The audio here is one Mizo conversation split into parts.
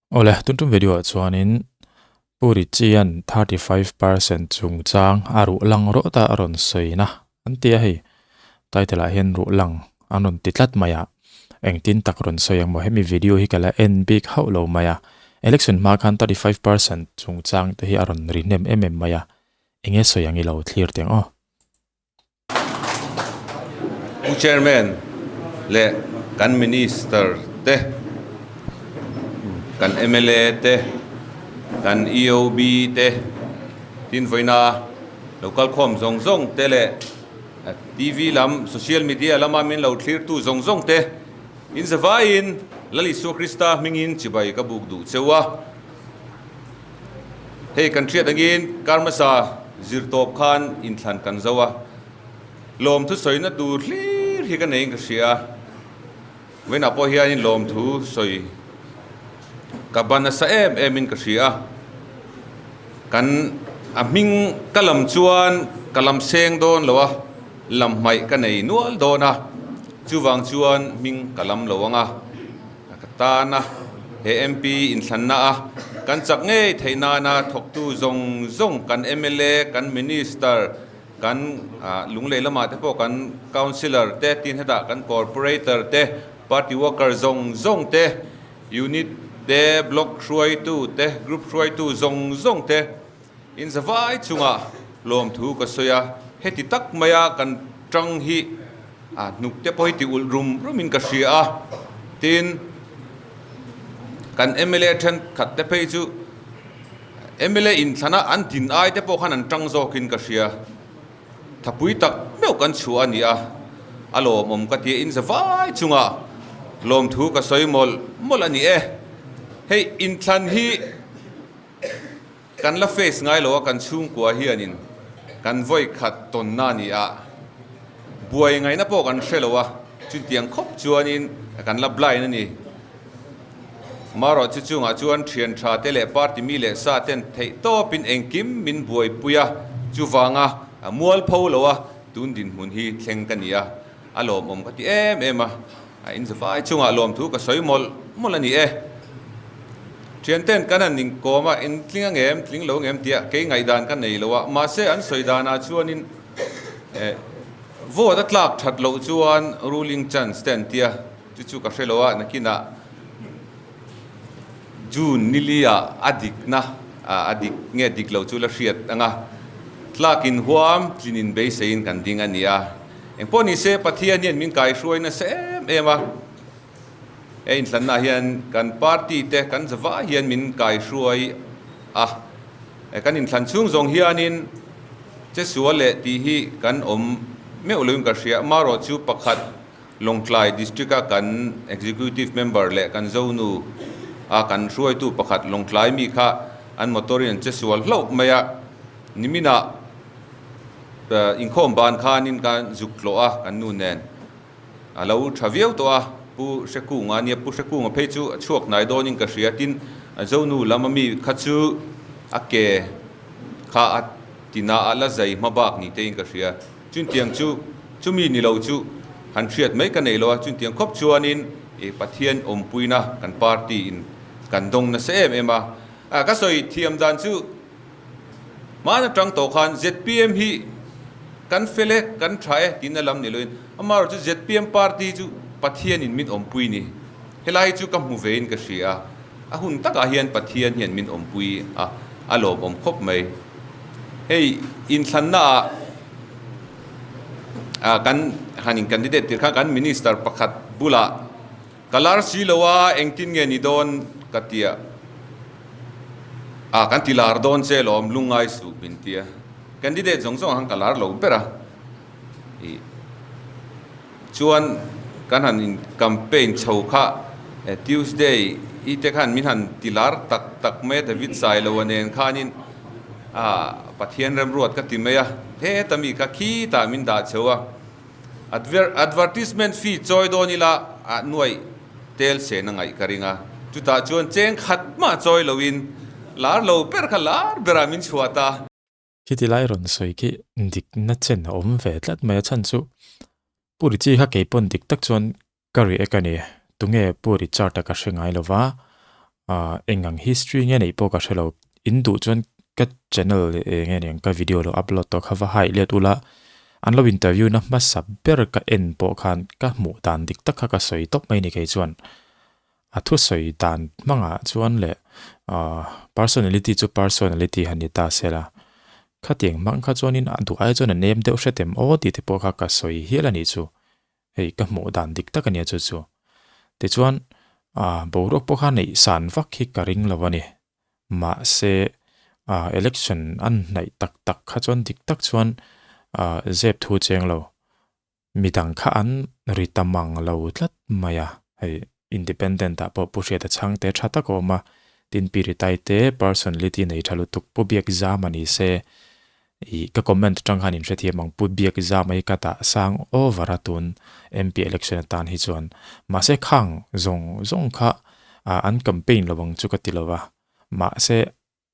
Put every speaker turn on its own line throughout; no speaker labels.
Awle, tun tum video ah chuanin Pu Richie-a'n 35% chungchang a ruh lang rawh ta a rawn sawi na an ti a hei. Title ah hian ruh lang an rawn ti tlat mai a, engtin tak rawn sawi ang maw hemi video hi ka la en bik hauh lo mai a. Election hma khan 35% chungchang te hi a rawn ri hnem em em mai a, enge sawi ang i lo thlir teng aw.
Pu Chairman leh kan Minister te, kan mla te, kan EOB te, tin vawiina lo kalkhawm zawng zawng te leh TV lam, social media lama min lo thlirtu zawng zawng te, in zavaiin Lal Isua Krista hmingin chibai ka buk duh cheu a. Hei kan hriat angin Karmasa zirtawp khan inthlan kan zo a, lawmthu sawina tur hlir hi ka neiin ka hria a, vawiinah pawh hianin lawmthu sawi ka ban nasa em emin ka hria a, kan a hming ka lam chuan ka lam seng dawn lo a, lam hmaih ka nei nual dawn a, chuvang chuan hming ka lam lo ang a. Ka tan a, he MP inthlanna a kan chak ngei theih nana thawktu zawng zawng kan mla, kan Minister, kan Lunglei lamah te pawh kan Councillor te, tin hetah kan Corporator te, Party worker zawng zawng te, Unit te, Block hruaitu te, Group hruaitu zawng zawng te in zavai chungah lawmthu ka sawi a, heti tak maia kan tang hi A hnuk te pawh hi ti ulh rum rum in ka hria a, tin kan mla thenkhat te phei chu mla inthlana an din ai te pawh khan an tang zawk in ka hria, thapui tak meuh kan chhuah a ni a, a lawmawm ka tia in za vai chunga lawmthu ka sawi mawlh mawlh a ni e, hei inthlan hi. Kan la face ngai lo a kan chhungkua hianin kan vawi khat tawnna a ni a, buai ngaihna pawh kan hre lo a, chutiang khawp chuanin kan la blind a ni. Marawh chu chungah chuan thian tha te leh party mi leh sa ten theih tawpin engkim min buaipui a, chuvanga mualpho lo a tun dinhmun hi thleng ka ni a, a lawmawm ka ti em em a. A inzavai chungah lawmthu ka sawi mawlh mawlh a ni e. Thianten kan han inkawm a, in tling ang em, tling lo ang em tia kei ngaihdan ka nei lo a, mahse an sawi danah chuanin eh vote a tlak that loh chuan ruling chance te an tia, chu chu ka hre lo a, nakinah June nili-ah a dikna a dik nge dik lo chu la hriat ang a, tlak inhuam tlinin beiseiin kan ding a ni a. Engpawh ni se Pathian hian min kaihruai nasa em em a, he inthlanna hian kan party te kan zavah hian min kaihruai a, kan inthlan chhung zawng hianin che sual leh tih hi kan awm meuh loin ka hria. Amaherawh chu pakhat Lawngtlai District a kan Executive Member leh kan Zonu a kan hruaitu pakhat Lawngtlai mi kha an motor in an che sual hlauh mai a, niminah Inkhawm ban khanin ka zuk tlawh a, kan nu nen a lo tha viau tawh a, Pu Hrekunga nia, Pu Hrekunga phei chu a chhuak hnai dawnin ka hria, tin Zonu lam ami kha chu a ke kha a tina a la zai hma bak ni tein ka hria, chuntiang chu chumi ni lo chu han hriat mai ka nei lo a, chuntiang khawp chuanin Pathian awmpuina kan party in kan dawng nasa em em a, ka sawi thiam dan chu. Hmaan atang tawh khan zpm hi kan fel e, kan tha e tiin a lam ni loin amaherawh chu zpm party chu Pathianin min awmpui ni. Helai hi chu ka hmu vein ka hria a, a hun takah hian Pathian hian min awmpui a, a lawmawm khawp mai. Hei inthlannaah kan han in candidate tir khan kan minister pakhat bulah Ka lar si lo a, engtin nge ni dawn ka tia. A, kan ti lar dawn che lawm, lungngai suh min tia. Candidate zawng zawng ang ka lar lo ber a. I chuan kan han in campaign chho kha Tuesday i te khan min han ti lar tak tak mai a, David Sailo a nen khanin a Pathian remruat ka ti mai a, heta mi kha khitah min dah chho a. Advertisement fee chawi dawn ila a nuaih tel sen a ngaih ka ring a, chutah chuan cheng khat mah chawi loin lar lo ber kha lar berah min chhuah ta.
Khiti lai rawn sawi khi dikna chen a awm ve tlat mai a chhan chu Pu Richie kha kei pawn dik tak chuan ka react a ni. Tunge Pu Richard a ka hre ngai lova. Ah eng ang history nge neih pawh ka hre lo. In duh chuan ka channel eng nge niang ka video lo upload tawh kha va haih let ula. An lo interview na hmasa ber ka en pawh khan ka hmuh dan dik tak kha ka sawi tawp mai ni kei chuan. A thusawi dan hmangah chuan leh ah personality chu personality han ni ta se la. Khatiang hmang kha chuanin a duh ai chuan a nem deuh hret em aw tih te pawh kha ka sawi hial a nih chu. Hei ka hmuh dan dik tak a nia chu chu. Tichuan ah boruak pawh kha neih san vak hi ka ring lo a ni. Mahse ah election an hnaih tak tak kha chuan dik tak chuan ah zep thu cheng lo. Midang kha an ri ta mang lo tlat mai a. Hei independent ah pawh Pu Hriata chhangte tha tak a awm a. Tin Pi Ritaite personality nei tha lutuk Pu Biakzama ni se Ih ka comment atang khan in hrethiam ang Pu Biak Zama hi ka tah sang over a tun MP election atan hi chuan. Mahse khang zawng zawng kha an campaign lo ang chu ka ti lo va. Mahse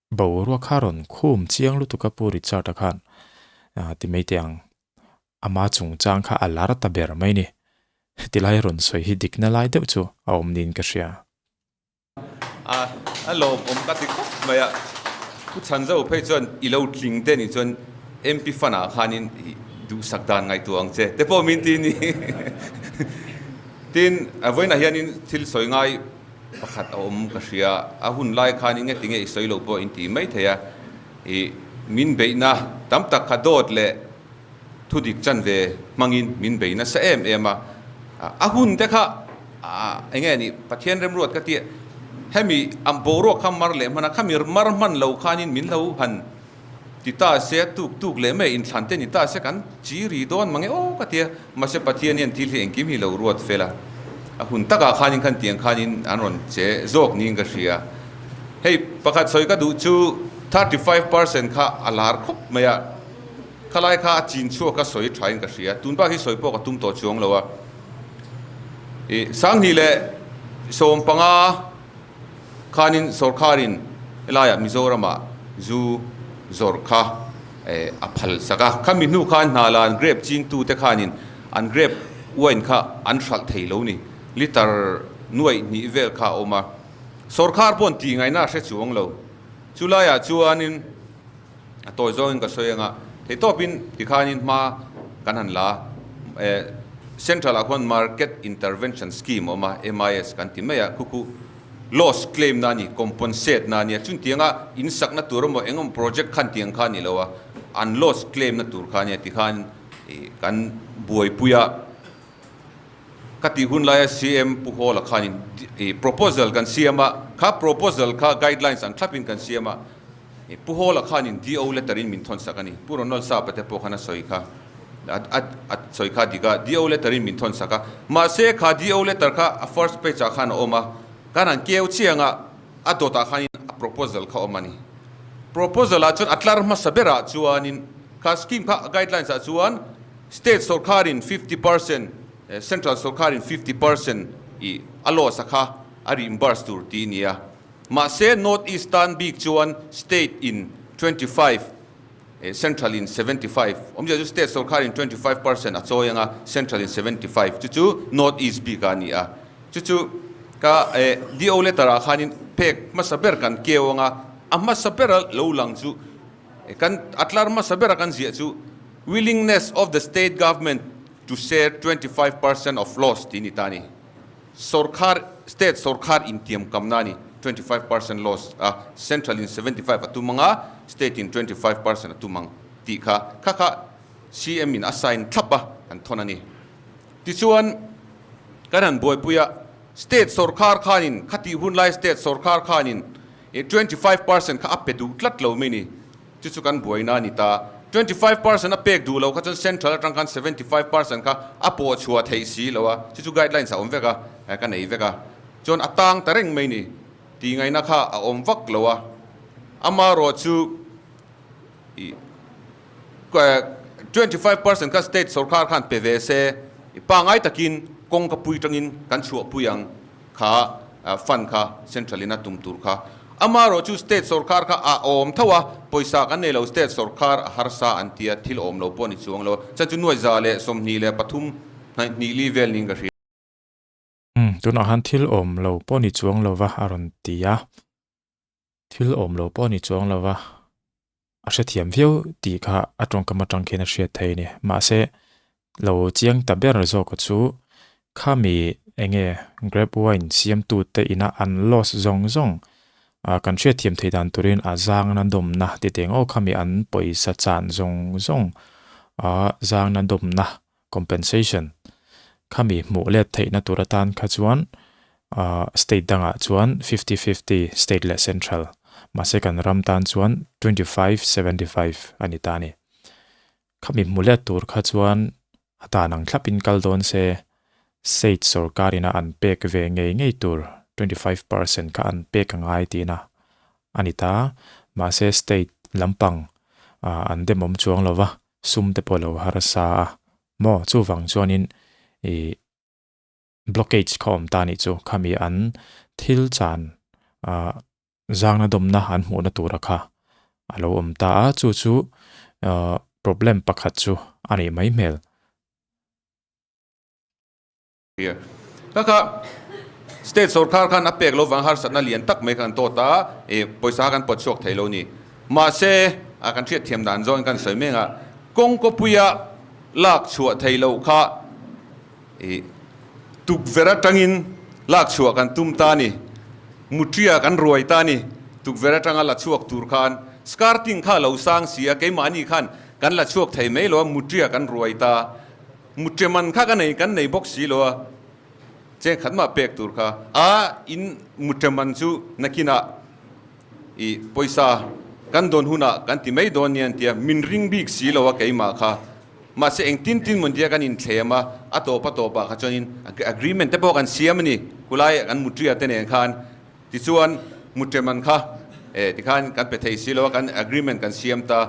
boruak kha rawn khum chiang lutuk a Pu Richard a khan ti mai teh ang. Ama chungchang kha a lar ta ber mai ni. Tilai rawn sawi hi dikna lai deuh chu a awm niin ka hria.
A, a lawmawm ka ti khawp mai a. Pu Chhanzo phei chuan i lo tling te nih chuan MP Fund ah khanin i duhsak dan ngaihtuah ang che te pawh min ti ni. Tin, a vawiinah hianin thil sawi ngai pakhat a awm ka hria. A hun lai khanin nge tinge i sawi lo pawh in ti mai thei a. I min beihna tam tak kha dawt leh thudik chan ve hmangin min bei nasa em em a. A hun te kha eng nge ni Pathian remruat ka tih hemi ang boruak kha mar leh hman a, khami mar hman lo khanin min lo han ti ta se a tuk tuk leh mai inthlan te ni ta se kan chi ri dawn mange aw ka tia mahse Pathian hian thil hi engkim hi lo ruat fel a, a hun takah khanin khan tiang khanin an rawn che zawk niin ka hria. Hei pakhat sawi ka duh chu 35% kha a lar khawp mai a. Khalai kha a chin chhuak a sawi thain ka hria. Tun bak hi sawi pawh ka tum tawh chuang lo a. I 2015 khanin sorkharin helaiah Mizoramah zu zawrh kha a phal sak a. Khami hnu khan hna la an grape chingtute khanin an grape wine kha an hralh thei lo ni. Litre nuaih hnih vel kha a awm a. Sorkhar paw'n tih ngaihna a hre chuang lo. Chulaiah chuanin. A tawi zawngin ka sawi anga theihtawpin tikhanin hma kan han la a, Central ah khuan Market Intervention Scheme a awm a, MIS kan ti mai a, khu khu loss claim na a ni, compensate na a nia, chuntianga in sakna tur emaw eng emaw project khan tiang kha a ni lo a, an loss claim na tur kha a nia tikhan kan buaipui a. Ka tih hun laia CM Pu Hawla khanin i proposal kan siam a, kha proposal kha guidelines ang thlapin kan siam a, Pu Hawla khanin DO letter in min thawn sak a ni. Pu Ronald Sapa te pawh khan a sawi kha, a sawi kha dik a, DO letter in min thawn sak a. Mahse kha DO letter kha a first page ah khan a awm a, kan han keu chiang a, a dawtah khanin a proposal kha a awm a ni. Proposal ah chuan a tlar hmasa berah chuanin kha scheme kha guidelines ah chuan, State sorkarin 50%, Central sorkarin 50% i a loss a kha a reimburse tur tih a ni a. Mahse, North East tan bik chuan State in 25, Central in 75, awmzia chu State sorkarin 25% a chawi anga Central in 75 chu chu North East bik a ni a. Chu chu ka DO letter ah khanin pek hmasa ber kan keu anga a hmasa bera lo lang chu Kan a tlar hmasa bera kan ziah chu Willingness of the state government to share 25% of loss tih a ni ta a ni. Sorkar, state sorkar intiam kamna a ni, 25% loss a, central in 75 a tum ang a, state in 25% a tum ang tih kha, kha kha CM in a sign thlap a, kan thawn a ni. Tichuan, kan han buaipui a, state sorkar khanin, khatih hunlai state sorkar khanin I 25% kha a pe duh tlat lo mai ni. Chu chu kan buaina a ni ta. 25% a pek duh lo kha chuan central atang khan 75% kha a pawh chhuah theih si lo a. Chu chu guidelines a awm vek a, ka nei vek a. Chuan a tang ta reng mai ni. Tih ngaihna kha a awm vak lo a. Amaherawh chu i 25% kha state sorkar khan pe ve se, i pangngai takin kawng ka pui tangin kan chhuahpui ang. Kha fund kha central in a tum tur kha amaherawh chu state sorkar kha a awm tho a, pawisa kan nei lo state sorkar a harsa an tia thil awm lo pawh a ni chuang lo a, chuan chu 123 hnaih hnih li vel niin ka hria.
Umm. Tunah khan thil awm lo pawh ni chuang lova a rawn ti a. Thil awm lo pawh ni chuang lova a hrethiam viau tih kha a tawngkam atang khian a hriat thei a ni. Mahse, lo chiang ta ber zawk chu khami enge grape wine siamtute ina an loss zawng zawng kan hriatthiam theih dan turin a zangna dawmna ti teng aw khami an pawisa chan zawng zawng a zangna dawmna compensation khami hmuh let theihna tur atan kha chuan state dangah chuan 50-50 state leh central mahse kan ram tan chuan 25-75 a ni ta a ni. Khami hmuh let tur kha chuan a dan ang thlapin kal dawn se state sorkarina an pek ve ngei ngei tur 25% kha an pek a ngai tihna a ni ta. Mahse state lampang an demawm chuang lova sum te pawh lo harsa a maw chuvang chuanin ih blockage kha awm ta nih chu khami an thil chan ah zangna dawmna an hmuhna tura kha a lo awm ta a chu chu ah problem pakhat chu a nih mai hmel.
Kha State sorkar khan a pek lo vang harsatna lian tak mai kha an tawt a, ih pawisa kan pawt chhuak thei lo ni. Mahse, a kan hriatthiam dan zawngin kan sawi mek a, kawng kawpuia lak chhuah thei loh kha ih tukverh atangin lak chhuah kan tum ta a ni. Mutria kan ruai ta a ni. Tukverh atanga la chhuak tur khan skirting kha a lo sang si a, keimahni khan kan la chhuak thei mai lo a, mutria kan ruai ta. Mutria man kha ka nei kan nei bawk si lo a, cheng khat mah pek tur kha a in mutria man chu nakinah i pawisa kan dawn hunah kan ti mai dawn nia an tia, min ring bik si lo a keimah kha. Mahse eng tin tin mawn tia kan inthlem a, a tawp a tawpah kha chuanin agreement te pawh kan siam a ni, khulai kan mutria te nen khan tichuan mutria man kha e tikhan kan pe thei si lo a, kan agreement kan siam ta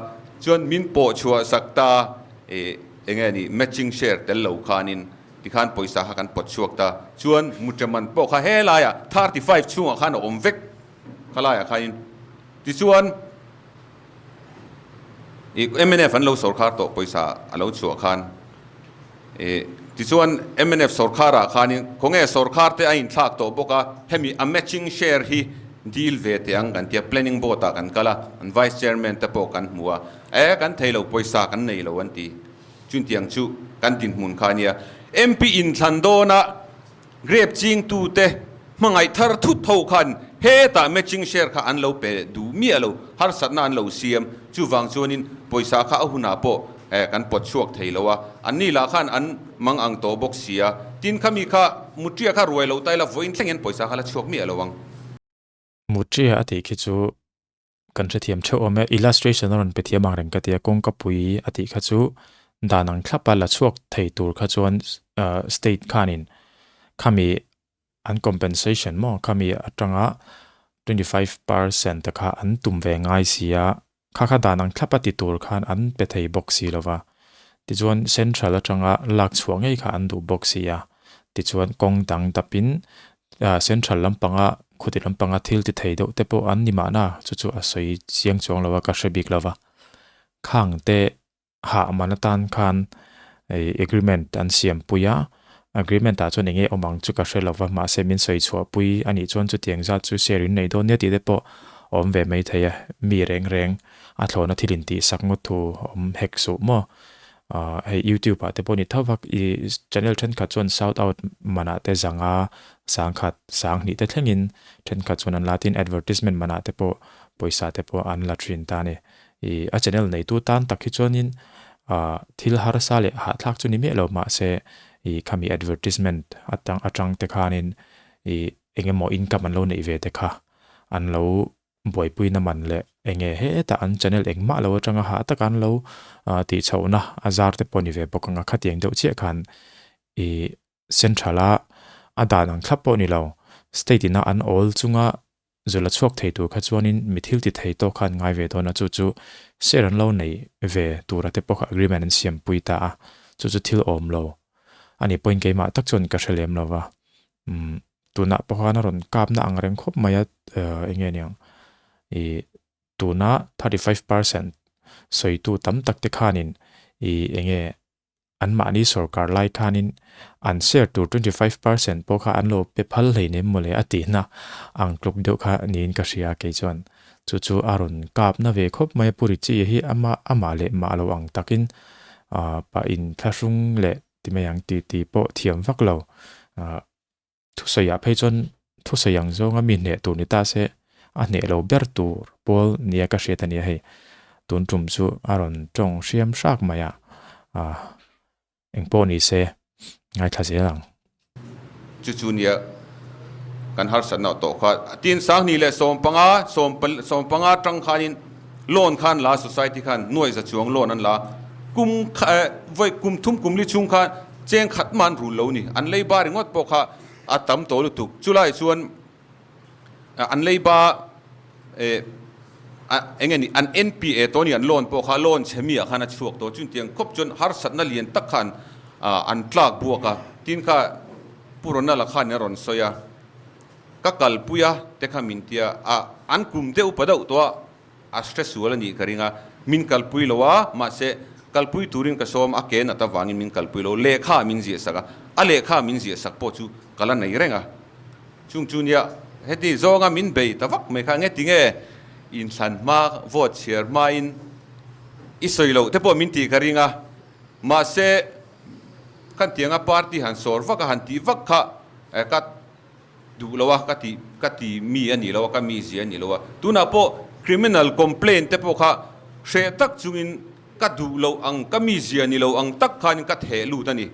chuan min pawh chhuah sak ta e. Enge ni matching share tel lo khanin tikhan pawisa kha kan pawt chhuak ta. Chuan Mutreman pawh kha helaiah 35 chhungah khan a awm vek khalaiah khanin. Tichuan i mnf an lo sawrkhar tawh pawisa a lo chhuah khan i tichuan mnf sawrkharah khanin khawnge sawrkhar te a inthlak tawh bawk a, hemi a matching share hi deal ve teh ang kan tia planning board ah kan kal a, an vice chairman te pawh kan hmu a. E, kan thei lo, pawisa kan nei lo an ti. Chuntiang chu kan dinhmun kha a nia. MP inthlan dawna grape chingtute hmangaih thar thut ho khan hetah matching share kha an lo pe duh miah lo, harsatna an lo siam. Chuvang chuanin pawisa kha a hunah pawh kan pawt chhuak thei lo a, anni lah khan an mang ang tawh bawk si a. Tin, khami kha mutria kha ruai lo ta ila vawiin thleng hian pawisa kha la chhuak miah lo ang.
Mutria a tih khi chu Kan hrethiam theuh awm e, illustration a rawn pe thiam ang reng ka ti a, kawngka pui a tih kha chu dan ang thlap a la chhuak thei tur kha chuan state khanin khami an compensation maw khami atanga 25% te kha an tum ve ngai si a, kha kha dan ang thlap a ti tur khan an pe thei bawk si lo va, tichuan central atanga lak chhuah ngei kha an duh bawk si a, tichuan kawng dang dapin Central lampanga khuti lampanga thil ti thei deuh te pawh an ni mahna chu chu a sawi chiang chuang lo a ka hre bik lo va. Khang te hah man atan khan ih agreement an siam pui a, agreement ah chuan eng nge awm ang chu ka hre lo va mahse min sawi chhuah pui a nih chuan chutiang zat chu share in nei dawn nia tih te pawh a awm ve mai thei a, mi reng reng a thlawhna thil intih sak ngawt thu awm hek suh maw. Ahh hei youtube ah te pawh ni tho vak ih channel thenkhat chuan shout out manah te zanga sangkhat sanghnih te thlengin thenkhat chuan an la tin advertisement manah te pawh pawisa te pawh an la thin ta a ni. Ih a channel neitu tan tak hi chuanin ahh thil harsa leh hahthlak chu ni miah lo mahse ih khami advertisement atang atang te khanin ih eng emaw income an lo neih ve te kha an lo Buaipuina man leh enge hetah an channel engmah lo atanga hah taka an lo tih chhohna a zar te pawh ni ve bawk ang a, khatiang deuh chiah khan ih central a a dan ang thlap pawh ni lo, state ina an awl chunga zul a chhuak thei tur kha chuanin mi thil ti thei tawk khan ngai ve dawn a, chu chu share an lo nei ve tura te pawh kha agreement an siam pui ta a, chu chu thil awm lo a ni pawhin keimah tak chuan ka hre lem lo va. Umm tunah pawh khan a rawn kapna ang reng khawp mai a eng nge niang ih tuna 35% sawitu tam tak te khanin ih eng nge. Anmahni sorkar lai khanin an share tur 25% pawh kha an lo pe phal hleinem mawle a tihna ang tluk deuh kha niin ka hria kei chuan chu chu a rawn kap na ve khawp mai a Pu Richie hi ama amah leh mah lo ang takin pa inthlahrung leh ti mai ang ti ti pawh thiam vak lo Thusawiah phei chuan thusawi ang zawnga mi hneh tur ni ta se, a hneh lo ber tur pawl nia ka hriat a nia hei. Tun tum chu a rawn tawng hriam hrak mai a, ah engpawh ni se ngaithla zel ang.
Chu chu nia kan harsatna tawh kha tin Sanghni leh sawmpanga sawmpanga tang khanin loan khan la society khan nuai za chuang loan an la kum vawi kum thum kum li chhung khan Cheng khat man rul lo ni. An leiba ringawt pawh kha a tam tawh lutuk. Chulai chuan an leiba eng nge ni an NPA tawh ni an loan pawh kha loan chhe mi ah khan a chhuak tawh. Chutiang khawp chuan harsatna lian tak khan an tlak buak a. Tin kha Pu Ronald-a khan a rawn sawi a, ka kalpui a te kha min tia a, an kum deuh pa deuh tawh a. A hre sual a nih ka ring a, min kalpui lo a, mahse kalpui turin ka sawm a, ke nat avangin min kalpui lo, lehkha min ziah sak a, a lehkha min ziah sak pawh chu ka la nei reng a, chung chu nia heti zawnga min bei ta vak mai kha nge tinge inthlan hma vote chhiar hmain i sawi loh te pawh min tih ka ring a, mahse khan tianga party han sawr vak a han tih vak kha ka Duh lo a, ka ti ka ti mi a nih lo a, ka mi zia a nih lo a. Tunah pawh criminal complaint te pawh kha hreh tak chungin ka duh loh ang, ka mi zia ni lo ang tak khanin ka theh lut a ni.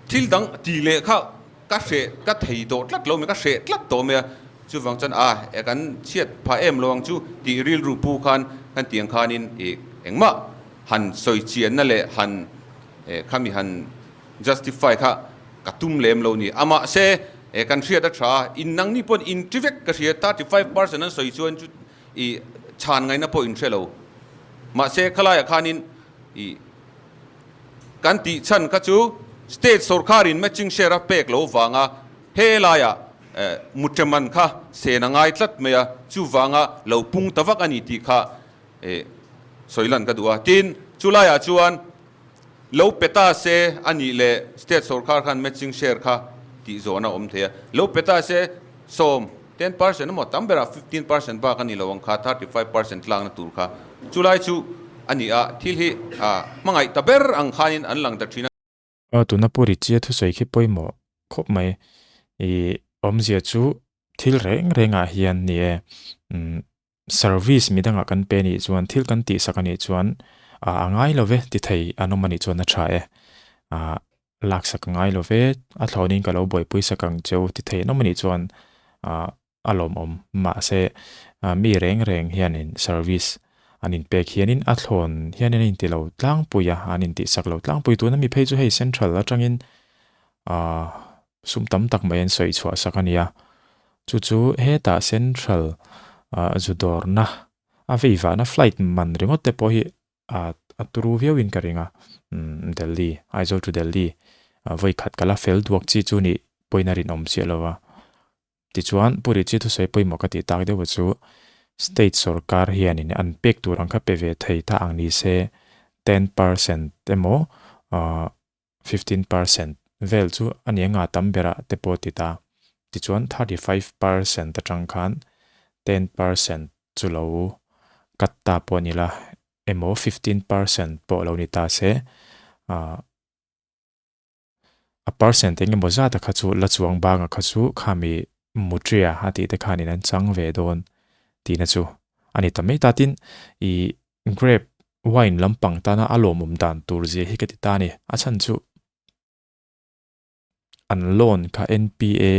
Thil dang ti leh kha ka hreh ka thei tawh tlat lo mai, ka hreh tlat tawh mai a. Chuvang chuan a e kan chhiat phah em lo ang chu tih rilru pu khan kan tih ang khanin i engmah han sawi chianna leh han khami han Justify kha ka tum lem lo ni. Amah se e kan hriat a tha a, in nangni pawn in ti vek ka hria, 35% an sawi chuan chu i chhan ngaihna pawh in hre lo. Mahse khalaiah khanin i kan tih chhan kha chu state sorkarin matching share a pek lo vanga he laiah mutreman kha sen a ngai tlat mai a, chuvanga lo pung ta vak a ni tih kha sawi lan ka duh a. Tin, chulaiah chuan Lo pe ta se a nih leh state sorkar khan matching share kha tih zawhna awm thei a. Lo pe ta se sawm, 10% emaw tam berah 15% bak a ni lo ang kha, 35% tlakna tur kha. Chulai chu a ni a, thil hi hmangaih ta ber ang khanin an lang ta thin a.
Aw tuna Pu Richie thusawi khi pawimawh khawp mai. I awmzia chu thil reng rengah hian ni e. Umm Service midangah kan pe anih chuan thil kan tihsak anih chuan a ngai lo ve ti thei an awm anih chuan a tha e. Ah laksak a ngai lo ve, a thlawnin ka lo buaipui sak ang cheu ti thei an awm anih chuan ah a lawmawm. Mahse mi reng reng hianin service an inpek hianin a thlawn hianin an inti lo tlangpui a, an intihsak lo tlangpui. Tuna mi phei chu hei central atangin ah sum tam tak mai an sawi chhuah sak a ni a, chu chu hetah central ah zu dawrna a vei vahna flight man ringawt te pawh hi ah a turu viau in ka ring a, umm Delhi Aizawl to Delhi vawi khat ka la fel duak chi chu nih pawhin a rinawm chiah lo a, tichuan Pu Richie thusawi pawimawh ka tih tak deuh chu state sorkar hianin an pek tur ang kha pe ve thei ta ang ni se 10% emaw ah 15% vel chu a ni anga tam berah te pawh ti ta. Tichuan 35% atang khan 10% chu lo cut ta pawh ni la emaw 15% pawh lo ni ta se ah a percent eng emaw zat a kha chu la chuang banga kha chu khami mutria a tih te khanin an chang ve dawn tihna chu a ni ta mai ta. Tin i Grape wine lampang tana a lawmawm dan tur zia hi ka ti ta a ni. A chhan chu an loan kha NPA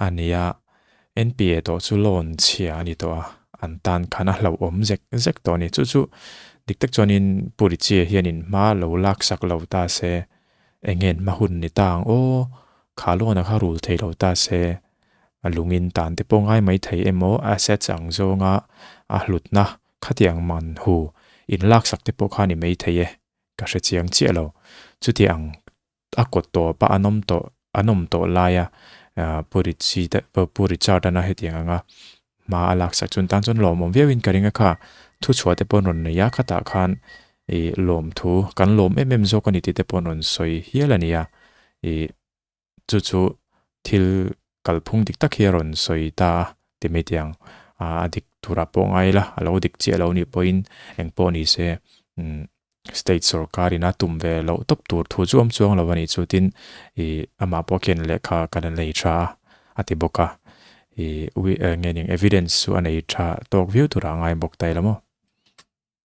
a ni a, NPA tawh chu loan chhia a ni tawh a, an tan khan a hlauhawm zek zek tawh a ni. Chu chu dik tak chuanin Pu Richie hianin hma lo laksak lo ta se, eng nge hma hun ni ta ang aw, kha loan a kha rul thei lo ta se, a lungin tan te pawh ngai mai thei emaw assets ang zawnga a hlutna Khatiang man hu in laksak te pawh kha ni mai thei e, ka hre chiang chiah lo. Chutiang a kawt tawp a an awm tawh an awm tawh laia Pu Richie te Pu Richard ana hetiang anga hma a laksak chuan tan chuan lawmawm viauin ka ring a kha. Thuchhuah te pawh an rawn nei a, khatah khan I lawmthu kan lawm em em zawk a ni tih te pawh an rawn sawi hial a ni a. I chu chu thil kalphung dik tak hi a rawn sawi ta a ti mai teh ang. A dik turah pawh ngai ila, a lo dik chiah lo nih pawhin eng pawh ni se state sorkarin a tum ve loh tawp tur thu chu awm chuang lo a nih chu tin i amah pawh khian lehkha kan la nei tha a a ti bawk a. I nge ning evidence chu a nei tha tawk viau turah a ngai bawk ta ila maw.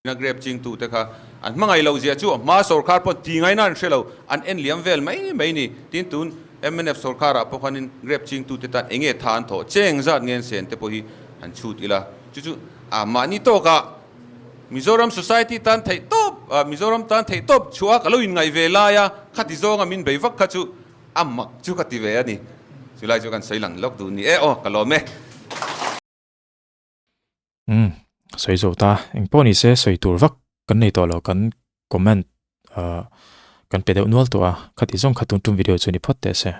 Na grep chingtute kha an hmangaih loh zia chu a hma sorkar pawh ti ngaina an hre lo, an en liam vel mai mai ni. Tin, tun mnf sorkarah pawh khanin grep chingtute tan eng nge tha an thawh, cheng zat ngen sen te pawh hi han chhut ila. Chu chu a mahni tawkah Mizoram society tan theih tawp, Mizoram tan theih tawp chhuah ka lo inngaih ve lai a, khati zawnga min bei vak kha chu a mak chu ka ti ve a ni. Chulai chu kan sawi lang lawk duh ni e aw, ka lawm e.
Umm sawi zo ta eng pawh ni se sawi tur vak kan nei tawh lo kan comment ah kan pe deuh nual tawh a khati zawng kha tun tum video chu ni phawt teh se.